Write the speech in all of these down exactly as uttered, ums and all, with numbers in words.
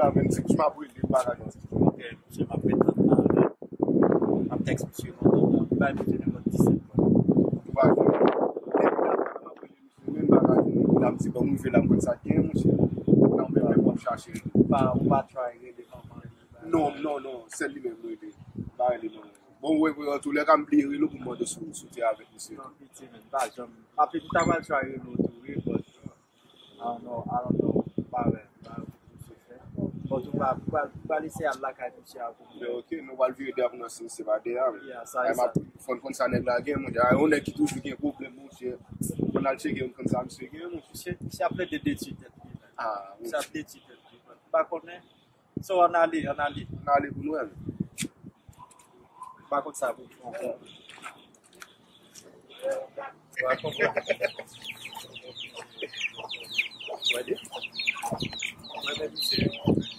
Sa menm ti kouch m ap rele bagay yo. Ok, misye, m ap ret tann la. M ap tèks misye lontan. Li bay misye nenpòt disèt kòb. Ou pa jwenn. Depi la, m ap rele misye, menm bagay yo. L ap di, "Bon, m rive la, m konn sa k genyen, monchè." Nan menm lè m ap chache. Ou pa, ou pa try rele manman li. Non, non, non, sèl li menm m rele. M pa rele non. Bon, wè, wè, antoulèka, m bliye rele w pou m mande si w, si w te avèk misye. Non, piti, men, m pa janm. Apre, m ta pral try rele w tou, wi, but, I don't know, I don't know, m pa wè, m pa wè pou se fè. But ou pa, ou pa, ou pa lese al lakay misye a pou m. Men ok, nou pral vire de ap nan si misye pa de a, men. Yeah, sa e sa. Fò n konn sa nèg la gen, monchè. A, yon nèg ki toujou gen pwoblèm, monchè. Fò n al tcheke, nou konn sa misye gen, monchè. Misye, misye ap plede detwi tèt li, men. Ah, misye ap detwi tèt li, men. M pa konnen. So, ann ale, ann ale. Ann ale pou nou wè. M pa konn sa pou nou fè ankò. M pa konprann. Wè de. Wè de misye.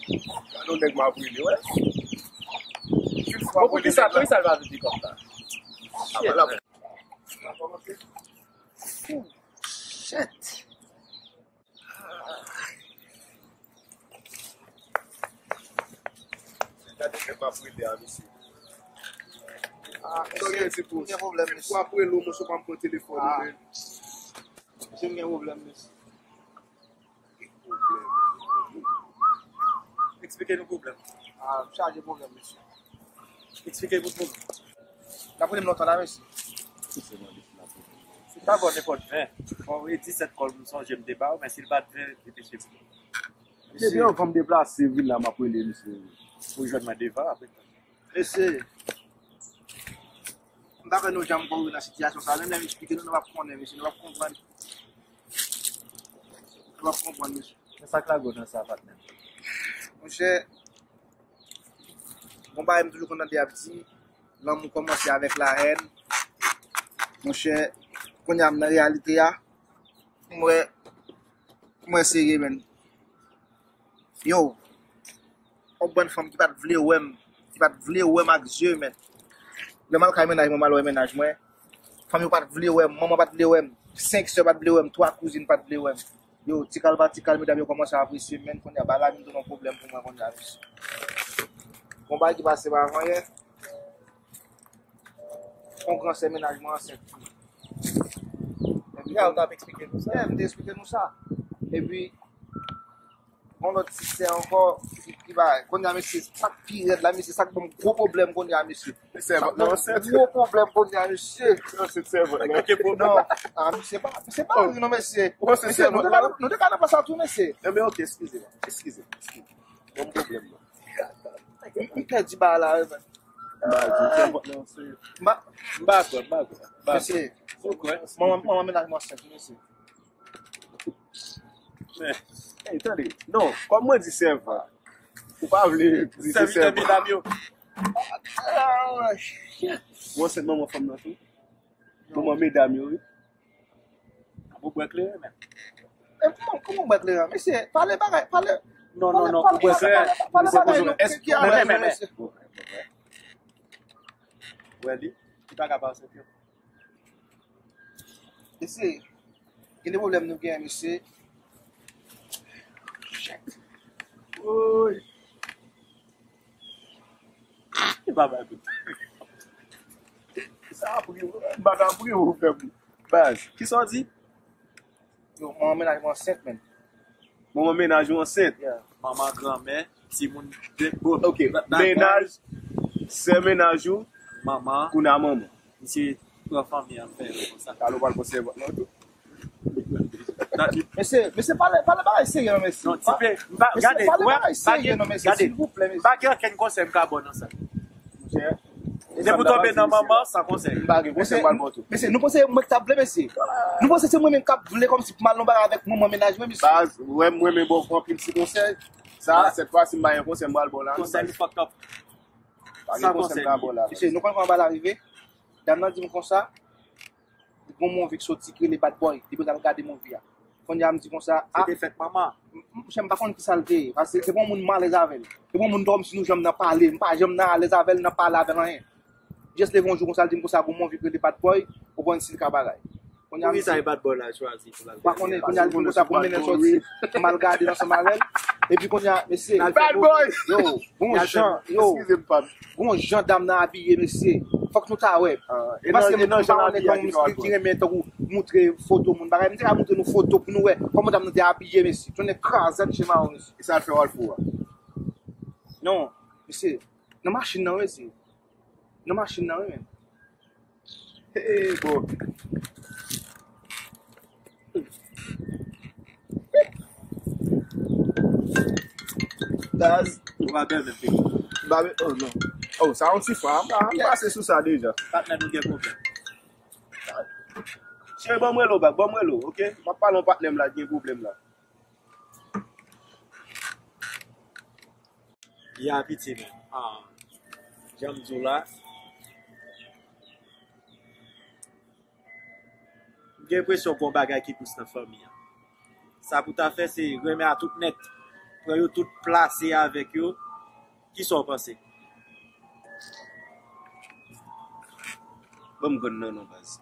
Gade yon nèg m ap rele, wè. Bon, poukisa, poukisa l pa vin pi kòm sa? Shit. Shit. Gade nèg m ap rele a, mesye. Ah, mesye, m gen pwoblèm, mesye. Fwa m rele w, mesye, w pa pran telefòn ou, men. Mesye, m gen pwoblèm, mesye. Eksplike nou pwoblèm. Ah, m chaje pwoblèm, mesye. Eksplike nou pwoblèm. N ap rele m lontan la, mesye. Ki se mande si n ap rele? Si w ta ba w nenpòt ven, bon, e disèt kòb m sonje m te ba w, men si l pa t ven, li te swiv. Depi anvan m deplase vin la, m ap rele misye. Pou jwenn mwen devan, apre. Mesye, m pa kwè nou janm poko rive nan sitiyasyon sa. Menm lè m eksplike nou, nou p ap konnen, mesye, nou p ap konprann. Nou p ap konprann, mesye. Men sa k lage w nan sa, patnè? Monchè, gon bagay m toujou konn tande y ap di, lanmou kòmanse avèk lahèn. Monchè, kounye a m nan reyalite a, m wè, m wè serye, menn. Yo, yon bann fanm ki pa t vle wè m, ki pa t vle wè m ak zye, menn. Lè m al kay mennaj mwen, m al wè mennaj mwen, fanm yo pa t vle wè m, manman pa t vle wè m, senk sè pa t vle wè m, twa kouzin pa t vle wè m. Yo, ti kal pa ti kal, medam yo kòmanse apresye m, menn, kounye a bagay la vin tounen yon pwoblèm pou mwen kounye a, mesye. Gon bagay ki pase m avan yè, yon gran sè mennaj mwen ansent tou. Epi, ya, ou t ap eksplike nou sa? Yeah, m te eksplike nou sa. Epi, yon lòt ti sè ankò, ki, ki bagay. Kounye a, mesye, sa k pi rèd la, mesye, sa k ban m gwo pwoblèm kounye a, mesye. Se sèvant lan ansent. Gwo pwoblèm kounye a, mesye. Ansent sèvant lan. Non, ah, mesye, pa, mesye, pa ri non, mesye. Mesye, nou te ka, nou te ka nan plas sa tou, mesye. Enben, ok, eskize, eskize, eskize. Bon pwoblèm nan. M, m pèdi bagay la, wi, men. M pa di, sèvant lan, se. M pa, m pa kwè, m pa kwè. Mesye, manman, manman mennaj mwen ansent, mesye. Men, hey, tande. Non, kòm mwen di sèvant, ou pa vle di se sèvant. Sèvitè medam yo. Ou ansent manman fanm nan tou? Manman medam yo, wi. Ou bwè kleren, men. E kòman, kòman bwè kleren? Mesye, pale bagay, pale. Non, non, non, ou bwè kleren. Pale bagay nou ki, ki a men, men, men. Wè li, li pa ka pase. Mesye, gen de pwoblèm nou genyen, mesye. Woy. E pa bay kout. Sa ap ri, m pa ka ap ri, ou fè m. Baz, kisa w di? Yo, manman mennaj mwen ansent, menn. Manman mennaj ou ansent? Yeah. Manman, granmè, timoun, de, bon. Ok, mennaj, sè mennaj ou, manman. Kounye a manman. Misye pran fanmi an fè konsa. Talè w pral pran sèvant lan tou. Mesye, mesye, pale, pale bagay serye non, mesye. Non, tipe, m pa, mesye, gade, pale bagay serye non, mesye, silvouplè, mesye. M pa gen okenn konsèy m ka ba w nan sa. Depi w tonbe nan manman, san konsèy. M pa gen konsèy m pral ba w tou. Mesye, nou panse mwen k t ap vle, mesye? Nou panse se mwen menm k ap vle kòmsi pou m al nan bagay avèk manman mennaj mwen, mesye? Baz, ou wè m renmen ba w anpil ti konsèy. Sa, sèt fwa si m bay yon konsèy m pral ba w la. Konsèy li fucked up. Pa gen konsèy m ka ba w la. Mesye, nou konn kòman bagay la rive? Dam nan di m konsa, li gon movie k soti ki rele Bad Boy, li bezwen al gade movie a. Kounye a m di konsa, ah, se te fèt manman. M, m, monchè, m pa konn kisa l te ye, paske se pa yon moun m alèz avè l. Se pa yon moun kòmsi nou janm nan pale, m pa janm nan alèz avè l, nan pale avè l anyen. Just leve yon jou konsa, l di m konsa, gon movie k rele Bad Boy, ou konn si l ka bagay. Kounye a m di, poukisa e Bad Boy la chwazi pou l al gade? M pa konnen, kounye a l di m konsa pou m mennen l sòti, m al gade l ansanm avè l. Epi kounye a, mesye, Bad boy! Yo, gon jan, yo, Eskize m, pap. Gon jan dam nan abiye, mesye. Fòk nou ta wè. E Paske nan- e nan moun jan pa l konnen abiye kòm a ki moun fè ki, ki renmen tankou moutre foto moun bagay. M te ka moutre nou foto pou nou wè kòman dam nan te abiye, mesye. Tounen krazèt je mawon, mesye. E sa l fè w al fou a? Non, mesye. Nan machin nan, mesye. Nan machin nan, wi, men. Hey, bon. Daz. Ou pa bèl menm, Peki. Ba, oh non. Oh, sa yon ti fwa. M pa- m pase sou sa deja. Patnè nou gen pwoblèm. Cheri, ban m rele w bak, ban m rele w, oke? M ap pale yon patnè m la, gen pwoblèm la. Ya piti men. Ah, jan m di w la, m gen enpresyon gon bagay ki pous nan fanmi an. Sa pou ta fè se renmen a tout nèt. Pran yo tout plase avèk yo. Kisa w panse? Ban m grann nan non, baz.